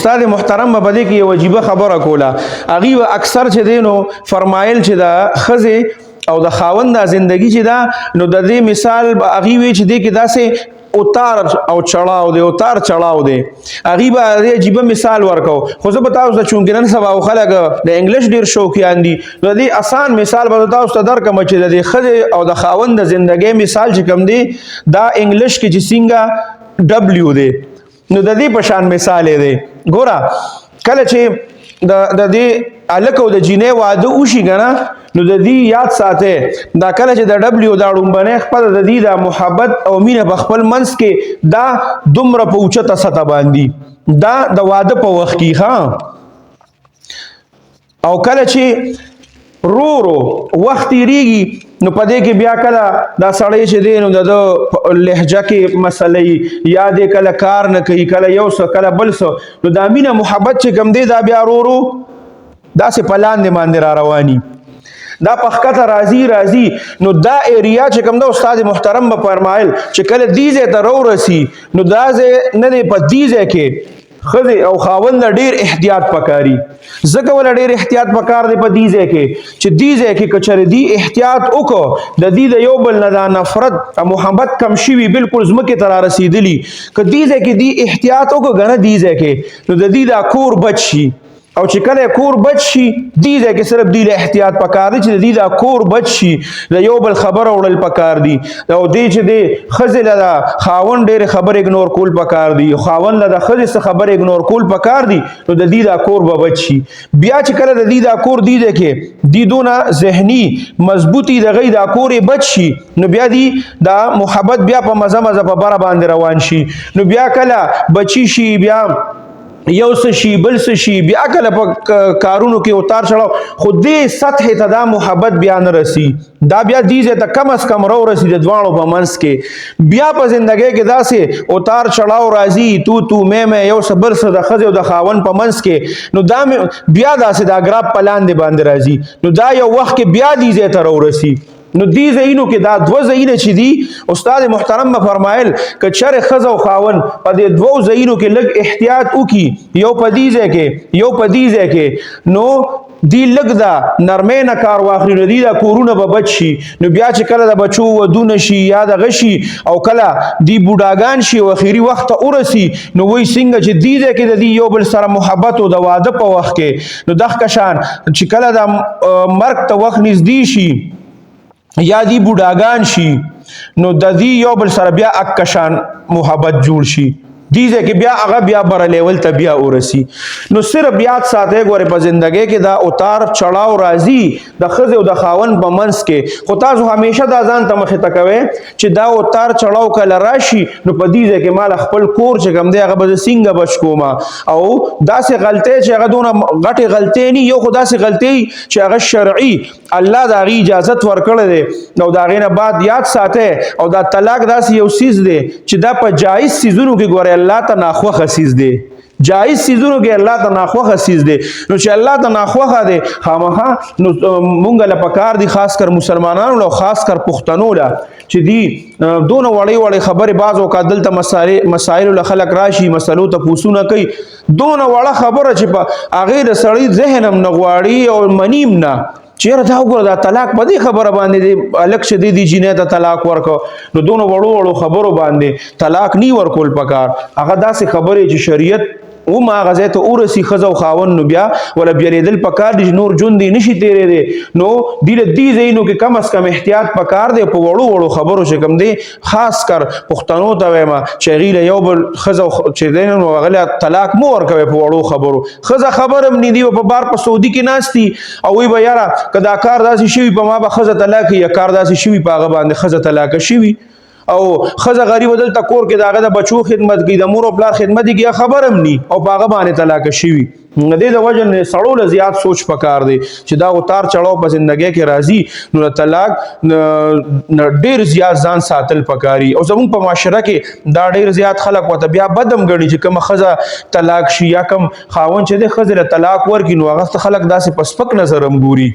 استاد محترم به دې کې یو عجیبه خبره کوله. هغه به اکثر چې دینو فرمایل چې دا خزه او د خاوند د زندگی چې دا، نو د دې مثال به هغه وی چې دې کې داسې اوتار او چړاو دی، اوتار چړاو دی. هغه به دې عجیبه مثال ورکاو، خو زه به تاسو ته، چونکې نن سبا خلک د انګلیش ډیر شوقیان دي، نو دې اسان مثال به تاسو ته درکم چې د دې خزه او د خاوند د زندګۍ مثال چې کوم دی، دا انګلیش کې چې څنګه ډبلیو دی، نو د دې په شان مثال دی. ګوره، کله چې د دې الک او د جینې واده وشي کنه، نو د دې یاد ساته، دا کله چې د ډبلیو دا ړومبنه خپل د دې د محبت او مینه په خپل منځ کې دا دومره په اوچته سطح باندې دا د واده په وخت کې، ها، او کله چې رو رو وخت تیریږي، نو پدې کې بیا کله دا سړی چې دی، نو د لهجه کې مسلې یا دې کله کار نه کوي، کله یو څه، کله بل څه، نو دا مینه محبت چې کم دی، دا بیا رو رو داسې په لاندې باندې را رواني، دا پخکته راځي راځي. نو دا ایریا چې کوم دا استاد محترم به فرمایل چې کله دې ځای ته راورسي، نو دا ځای نه دی، په دې ځای کې ښځې او خاوند ډیر احتیاط پکاري. ځکه ول ډیر احتیاط پکار دی په دې ځای کې چې دې ځای کې کچره دی احتیاط وکړو، د دې د یو بل نه دا نفرت او محبت کم شوي، بالکل زمکه تر رسیدلی، که دې ځای کې دی احتیاط وکړو غنه دې ځای کې، نو د دې دا کور بچ شي. او چې کله کور بچ شي، دې ځای کې صرف دې له احتیاط پکار دی چې دې دا کور بچ شي، د یو بل خبره وړل پکار دی، او دې چې دې خزه له خاون ډېر خبر اګنور کول پکار دی، خاون له خزه څخه خبر اګنور کول پکار دی، نو د دې دا کور به بچ شي. بیا چې کله د دې دا کور دی ځای کې دی دونه ذهني مضبوطی د غي دا کور بچ شي، نو بیا دی دا محبت بیا په مزه مزه په بره باندې روان شي. نو بیا کله بچی شي، بیا یو څه شي، بل څه شي، بیا کله په کارونو کې اوتار چړاو، خو دې سطح ته دا محبت بیا نه رسی. دا بیا دې ځای ته کم از کم رو رسی د دواړو په منځ کې. بیا په زندګۍ کې داسې اوتار چړاو راځي، تو تو مې مې، یو څه بل څه د ښځې او د خاوند په منځ کې، نو دا بیا داسې دا ګراف په لاندې باندې راځي. نو دا یو وخت کې بیا دې ځای ته راورسي. نو دې ځایونو کې دا دوه ځایونه چې دي، استاد محترم به فرمایل که چېرې ښځه او خاوند په دې دوو ځایونو کې لږ احتیاط وکړي، یو په دې ځای کې، یو په دې ځای کې، نو دی لږ دا نرمۍ نه کار واخلي، نو دی دا کورونه به بچ شي. نو بیا چې کله د بچو ودونه شي یا د غشي او کله دی بوډاګان شي او اخیری وخت ته ورسي، نو وایي څنګه چې دی ځای کې د دې یو بل سره محبت او د واده په وخت کې، نو دغه شان چې کله د مرګ ته وخت نږدې شي یا دی بوډاګان شي، نو د دې یو بل سره بیا اکشان محبت جوړ شي. دې ځای کې بیا هغه بیا بر لیول ته بیا ورسی. نو صرف یاد ساته، ګوره، په زندګۍ کې دا اوتار چړاو راځي د ښځې او د خاوند په منځ کې، خو تاسو همیشه دا ځان ته مخې ته کوئ چې دا اوتار چړاو کله راشي، نو په دې ځای کې مال خپل کور چې کوم دی، هغه به زه څنګه بچ کوم؟ او داسې غلطۍ چې هغه دونه غټې غلطۍ نه، یو خو داسې غلطۍ چې هغه شرعي الله د هغې اجازت ورکړی دی، او د هغې نه بعد یاد ساته، او دا طلاق داسې یو څیز دی چې دا په جایز څیزونو کې ګوره الله ته ناخوښه څیز دی. جایز څیزونو کې الله ته ناخوښه څیز دی. نو چې الله ته ناخوښه دی خامخا، نو مونږ له پکار دی، خاص کر مسلمانانو له، خاص کر پښتنو له، چې دی دونه وړې وړې خبرې، بعض اوقات دلته مسائل له خلک راشي، مسلو ته پوسونه کوي، دونه وړه خبره چې په هغې د سړي ذهن هم نه غواړي او منیم نه. چیرې دا وګوره، دا طلاق په دې خبره باندې دی، الک چې دی جینۍ ته طلاق ورکو، نو دونه وړو وړو خبرو باندې طلاق نی ورکول پکار. هغه داسې خبرې چې شریعت و ما هغه ځای ته ورسي ښځه او خاوند، نو بیا ولا بیلېدل پکار دي چې نور ژوند یې نشي تېرېدی. نو دې له دې ځایونو کې کم از کم احتیاط پکار دی په وړو وړو خبرو چې کوم دی. خاص کر پښتنو ته وایم چې هغوی له یو بل ښځه چې دی، نو هغه له طلاق مه ورکوئ په وړو خبرو. ښځه خبر هم نه دي، په بار په سعودي کې ناست دي او وایي به یاره که دا کار داسې شوي، په ما به ښځه طلاق یا کار داسې شوي، په هغه باندې ښځه طلاق شوي، او ښځه غریبه دلته کور کې د هغه د بچو خدمت کوي، د مور او پلار خدمت کوي، خبر هم نی او په هغه باندې طلاق شوي. د دې د وجه نه سړو له زیات سوچ پکار دی چې دا اوتار چړاو په زندګۍ کې راځي، نو د طلاق ډیر زیات ځان ساتل پکاري. او زموږ په معاشره کې دا ډیر زیات خلک ورته بیا بدم ګڼي چې کومه ښځه طلاق شي یا کوم خاوند چې د ښځې له طلاق ورکړي، نو هغه خلک داسې په سپک نظر هم ګوري.